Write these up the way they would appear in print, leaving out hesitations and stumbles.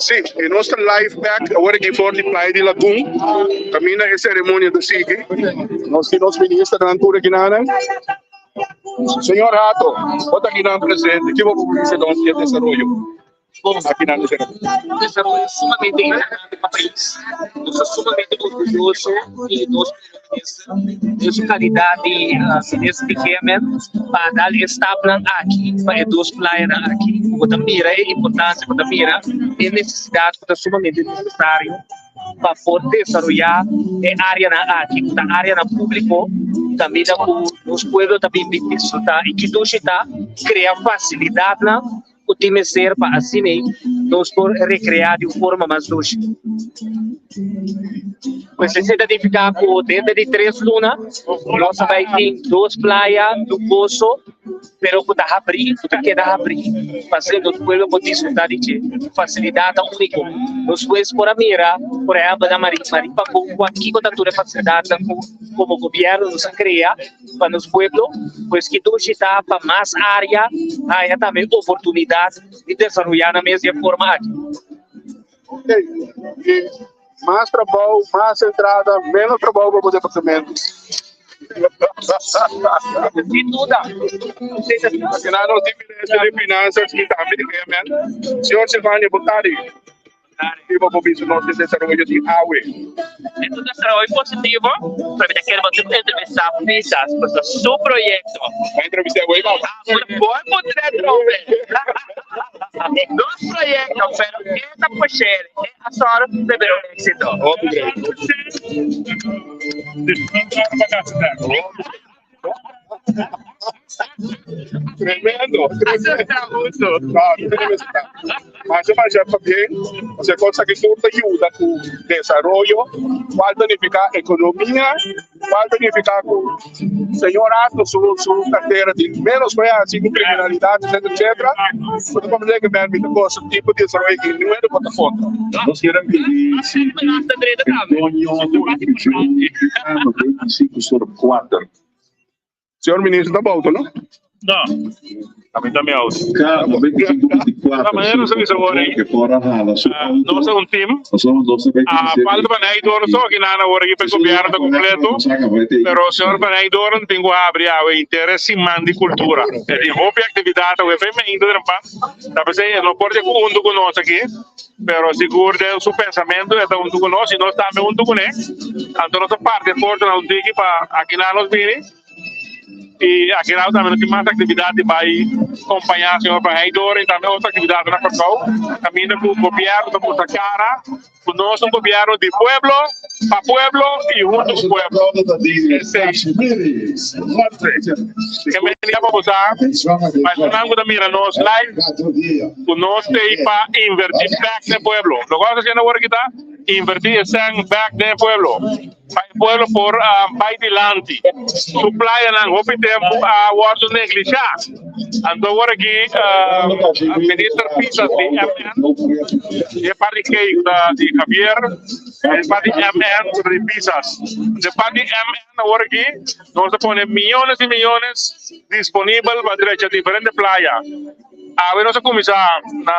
Sí, i nos ta live back awor aki for di Playa di Lagoon, kaminda e seremonia ta sigui. Nos tin nos ministernan tur aki nan. Señor Hato, bo ta aki nan presente, ki bo por bisa nos di e desaroyo aki nan? Desaroyo sumamente importante pa pais. Nos ta sumamente orguyoso di nos primer minister den su calidad di minister di GMN pa dal e stapnan aki pa e dos playanan aki. Bo ta mira e importancia, bo ta mira e necesidad cu ta sumamente necesario pa por desaroya e areanan aki cu ta areanan publico caminda cu nos pueblo ta bin bin disfruta y ki dushi ta crea facilidadnan cu tin mester pa asina nos por recrea di un forma mas dushi. Pues esey ta nifica cu denter di tres luna nos a bay tin dos playa lujoso pero cu ta habri, cu ta keda habri pa asina nos pueblo por disfruta di dje. Facilidadnan unico. Nos pues por a mira por ehempel na Marie Pavon kico ta tur e facilidadnan cu como gobierno nos a crea pa nos pueblo, pues ki dushi ta pa mas área haya tambe oportunidat di desaroyá nan mes di e forma aki. Ok, i mas trabou, mas entrada, menos trabou pa bo departamento. Sin duda. Asina nos tin Minister di Finanzas i tambe di GMN, Señor Silvania, bo tardi. Riba bo bisa nos di desaroyo di awe. E ta un desaroyo positivo, pero mi ta kere bo tin entrevistá Pisas pasobra su proyekto. Bo a entrevist'é awor kaba? Bo a puntra atrobe. Dos proyekto, pero e ta push'é, e a sòru pa e bira un éksito. Hopi great. Tremendo, tremendo. No, Masha masha pabien, pasobra e cos aki tur ta yuda cu desaroyo, cual ta nifica economia, cual ta nifica cu señor Hato su su cartera tin menos cu e haci cu criminalidad etcetera etcetera. Bo ta comprende cu mi ta gosa tipo di desaroyo aki niun hende por ta contra. Nos kier a pidi si e doño di edificio a 95 sur 4. Señor Ministro ta bouto no? No, a mi ta mi auto. K 95 La manera nos a bisa awor ei, ke por a hala su auto. Nos ta un team. Pasobra nos ta A falta Van Eydoorn so aki nan awor aki pa e gobierno ta completo, pero señor Van Eydoorn tin cu habri awe inter e siman di cultura. E tin hopi actividad awe fe meinta trempan, ta pesey e no por ta cu hunto cu nos aki, pero sigur den su pensamento e ta hunto cu nos y nos tambe hunto cune. Anto nos a parti e forsanan un tiki pa aki nan nos bini. Y aki lado tambe nos tin mas actividad di bay compaña señor Van Heydoorn y tambe otro actividad na Kòrsou caminda cu gobierno ta mustra cara cu nos ta un gobierno di pueblo, pa pueblo y hunto cu pueblo. Esey ke menia pa bo sa pa esunnan cu ta mira nos live cu nos t'ey pa inverti bek den pueblo. Loke nos ta haciendo awor aki ta inverti e cen bek den e pueblo. Pa e pueblo por bai dilanti. Su playanan hopi tempu a wòrdu neglishá. Anto awor aki Minister Pisas di MN, di e parti G ku ta di Javier, e parti MN ku ta di Pisas. Di e parti MN awor aki nos ta pone miyones i miyones disponibel pa drecha diferente playa. Awe nos a kuminsá na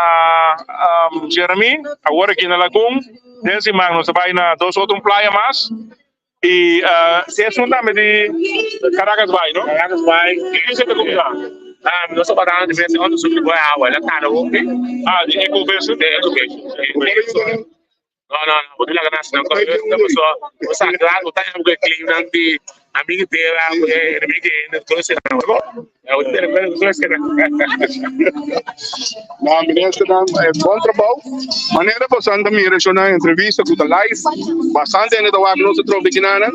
Jeremí, awor aki na Lagun. Den siman nos ta bai na dos otro playa mas y esun tambe di Caracas Bay, no? Caracas Bay. Ki dia ta cuminsa? Nos ta guardando diferente onderzoek di bo awa, el a tarda hopi. Ah, di Ecovision? Di Ecovision. No, no, no, bo tin laga na nan pasobra bo sa kla bo ta haya claimnan di amigo tera, enemigo hende, todo esei. No, ministernan, bon trabou. Manera bosan ta mira esho nan entrevista ku ta live, bastante hende ta wak nos atrobe kinanan.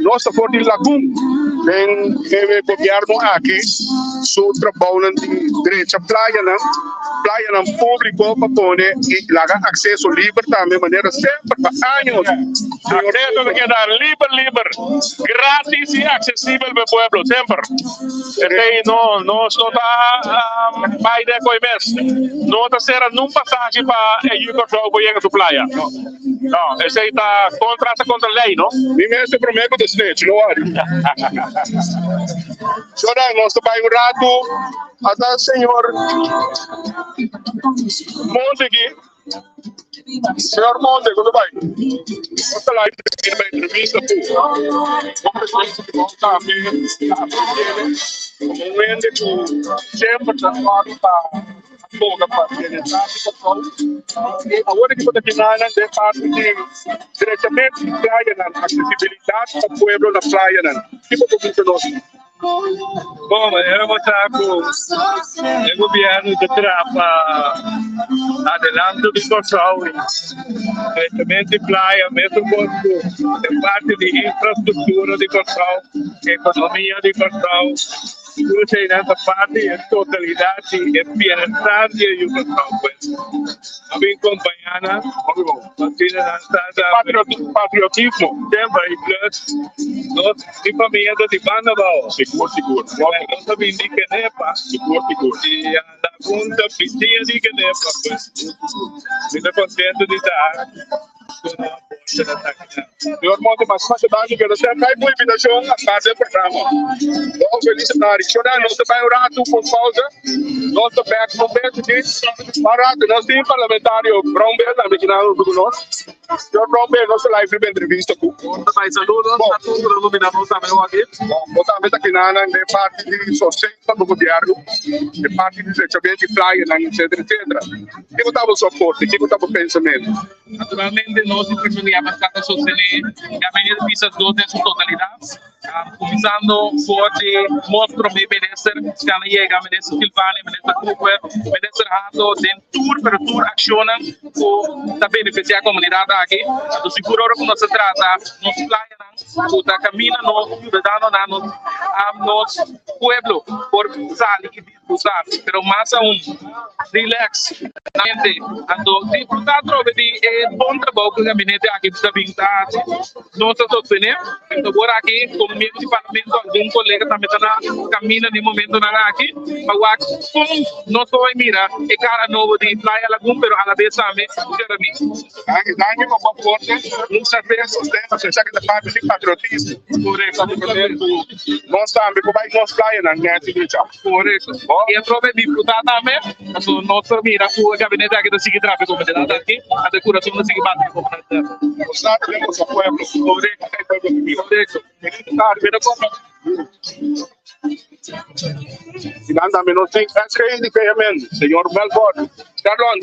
Nos ta for di Lagun den e gobierno aki su trabounan di drecha playanan, playanan publico pa pone y laga acceso liber tambe manera semper pa años. Acceso ta keda liber liber. Gratis y accesibel pa e pueblo semper. Esey no nos no ta bay den koe mes. No ta cera nun pasashi pa e yu Kòrsou por yega su playa. No, esey ta contra hasta contra ley no. Mi mes ta prome ku ta snitch, no worry. Shona, nos ta bay un ratu ata señor. Monte aki. Señor Monte, kon ta bai? Nos ta live riba entrevista ku un presidente di nos tambe ta apresi'e komo un hende ku semper ta sòru pa boga pa bienestar di Kòrsou. I awor aki bo ta kinanan den parti di drechamentu di playanan, aksesibilidat pa pueblo na playanan. Kiko bo bisa nos? Bon, manera bo sa ku e gobièrnu ta traha pa adelanto di Kòrsou i kresimentu di playa mesun kos ku e parti di infrastruktura di Kòrsou, ekonomia di Kòrsou, tur eseinan ta parti di e totalidat di e bienestar di e yu Kòrsou. Pues, a bin kompañá nan pa asina nan sa ta. Patriotismo. Semper i plus nos. Mi famia ta di banda bao. Sigur, sigur. Nos ta bin di Kenepa. Sigur, sigur. I Lagun ta bisiña di Kenepa. Pues mi ta contento di ta cu nan aporte na esaki nan. Señor Monte, mas mas danki ku ta kai ku invitashon a parti e programa. Bon felis tardi. Shona, nos ta bai un ratu ku pausa. Nos ta bek un bes aki. Un ratu nos tin parlamentario Brownbill tambe kinan huntu ku nos. Señor Brownbill, nos ta live riba entrevista ku. Ta bai saludos Bon. a tur ku ta domina nos tambe awor aki. Bon, bo tambe ta kinanan den parti di sosten pa bo gobièrnu, den parti di drechamentu di playanan, etcetera, etcetera. Kiko ta bo soporte? Kiko ta bo pensamentu? Naturalmente nos di Fraccion di MFK ta sostené Gabinete Pisas dos den su totalidat, kuminsando for di nos Prome Minister Skana Yega, Minister Silvania, Minister Cooper, Minister Hato, den tur pero tur akshonnan ku ta benefisiá komunidat aki. Anto sigur ora ku nos ta trata nos playanan ku ta kaminda nos siudadanonan, nos nos pueblo por sali i disfrutá, pero mas aun relax na mente. Anto disfrutá atrobe di e bon trabou ku e gabinete aki ta bin ta hasi. Nos ta sostené. Anto awor aki komo miembro di parlamento algun kolega tambe ta na kaminda den momentonan aki pa wak kon nos por bai mira e kara nobo di Playa Lagun pero alabes tambe Jeremí. Danki, danki pa bo aporte. Muchas bes sosten pasobra esaki ta parti di patriotismo. Korekto. Nos tambe por bai nos playanan nèt i drecha. Korekto. I atrobe disfrutá tambe pasobra nos por mira ku e gabinete aki ta sigui traha pa e komunidat aki, anto e kurason ta sigui bati pa e komunidat aki. Nos ta den boso pueblo. Korekto. E pueblo di Dios. Korekto. Feliz tarde. Pero komo. I nan tambe nos tin SG di KMN, señor Melvord. Sharlon.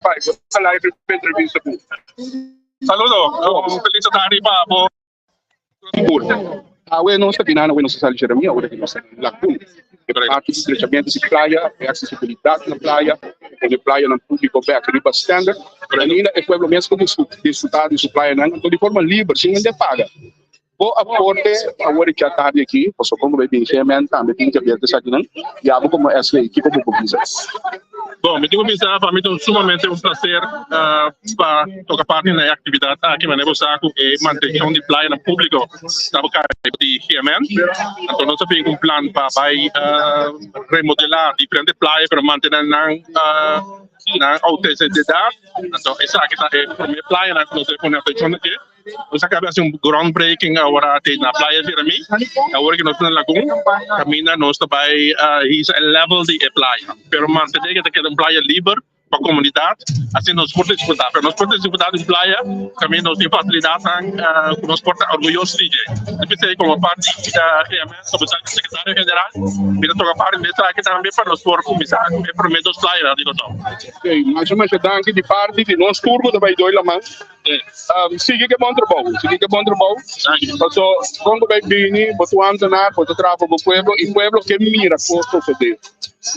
Bai, bo ta live riba entrevista ku. Saludo, un feliz tardi pa bo. Awe nos ta bina, awe nos ta sali Jeremia, awe nos ta na Lagun. E parti di drechamentu di playa, e aksesibilidat na playa, pone playanan públiko bèk riba standard. Pero ainda e pueblo mes por disfrutá di su playanan, anto di forma liber, sin hende paga. Bo aporte awor di djatardi aki, pasobra como bay bin GMN tambe tin ke ber ku esakinan, i abo como SG, kiko bo por bisa? Bon, mi tin ku bisa pa mi ta un sumamente un placer pa toka parti na e aktividat aki, manera bo sa ku e mantenshon di playanan públiko ta bo kargo di GMN, anto nos a bin ku un plan pa bai remodelá diferente playa pero mantené nan nan outentisidat, anto esaki ta e promé playanan ku nos a pone atenshon na dje. Nos a caba haci un groundbreaking awor te na Playa Jeremi. Awor que nos ta na Lagoon, caminda nos ta bay hisa e level di e playa. Pero mantene que ta keda un playa liber pa comunidad, asina nos por disfruta. Pero nos por disfruta di un playa caminda nos tin facilidadnan cu nos por ta orguyoso di dje. Mi pensey como parti di GMS, como secretario general, mi ta toca parti di esaki tambe pa nos por cuminsa cu e prome dos playanan di Kòrsou. Masha masha danki di parti di nos tur cu ta bay doy laman. Sigui ke bon trabou, sigui ke bon trabou. Paso kon ku bai bini, bo ta ambtenaar, bo ta traha pa bo pueblo i pueblo ke mira kos sosodé.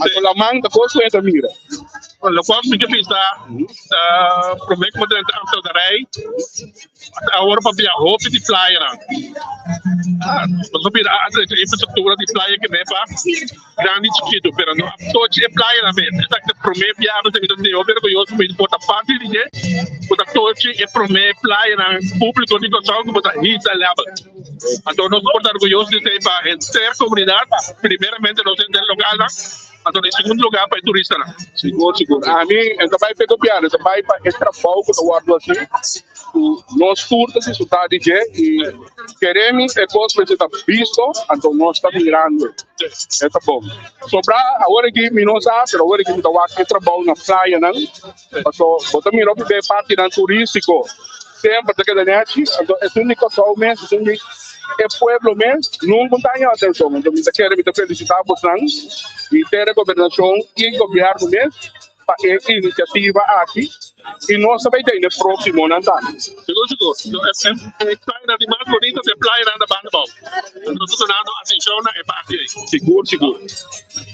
Anto laman ta kos ku e ta mira. Lokual mi ke bisa promé ku bo drenta ambtenarij, awor papia hopi di playanan. Nos a bira a drecha infrastruktura di playa Kenepa. Grandi chikitu, pero no a tochi e playanan mes. Esaki ta promé biaha nos ta mira hopi orguyoso ku por ta parti di dje ku ta tochi e promé playanan públiko di Kòrsou ku bo ta hisa level. Anto nos por ta orguyoso di esei pa henter komunidat, primeramente nos henter lokalnan, anto den segundo lugar pa e turistanan. Sigur, sigur. Ami e ta bai pa e gobièrnu, e ta bai pa e trabou ku ta wòrdu hasi, ku nos tur ta disfrutá di dje i keremi e kos mester ta bisto, anto nos ta mirando e. E ta bon. Sobrá awor aki mi no sa, pero awor aki mi ta wak e trabou na playanan, paso bo ta mira hopi be partinan turístiko semper ta keda nèchi, anto esun di Kòrsou mes, esun di e pueblo mes nunka un ta haña atenshon. Anto mi ta kere, mi ta felisitá bosnan di tera gobernashon i gobièrnu mes pa e inisiativa aki i nos ta bai den e próksimonan tambe. Sigur sigur. E playanan di mas bonito ta e playanan na banda abou. Nos ta dunando atenshon na e parti ei. Sigur sigur.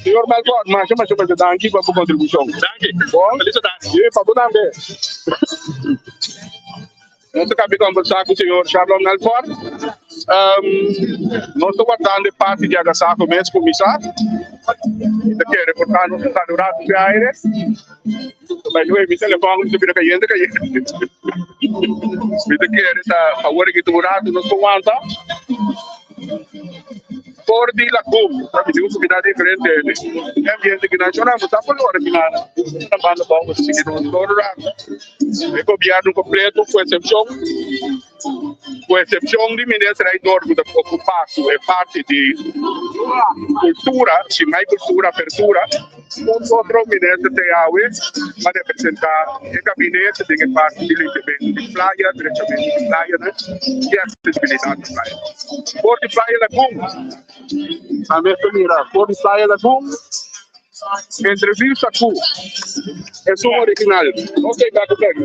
Señor Melford, masha masha masha danki pa bo kontribushon. Danki. Bon. Felis atardi. Sí, pa bo tambe. Nos a kabi kombersá ku señor Sharlon Melford. Nos ta wardando e parti di agasajo mes kuminsá. Mi ta kere por ta nos ta sali un ratu den aire. By the way, mi telefòn ta bira kayente kayente. Mi ta kere ta awor aki ta un ratu nos por wanta. For di Lagoon, ta bini un kumida diferente. E ambiente ki nan shona, bo sa por ora ki nan ta banda bou, bo ta sigui nos todo rato. E gobierno completo cu excepcion cu excepcion di minister Aydor cu ta ocupa cu e parti di cultura, si mai cultura apertura, tur otro minister te awe a representa e gabinete den e parti di limpiamento di playa, drechamento di playanan y accesibilidad di playa. For di Playa Lagoon, tambe ta mira for di Playa Lagoon. Entrevista cu esun original. Ok, back again.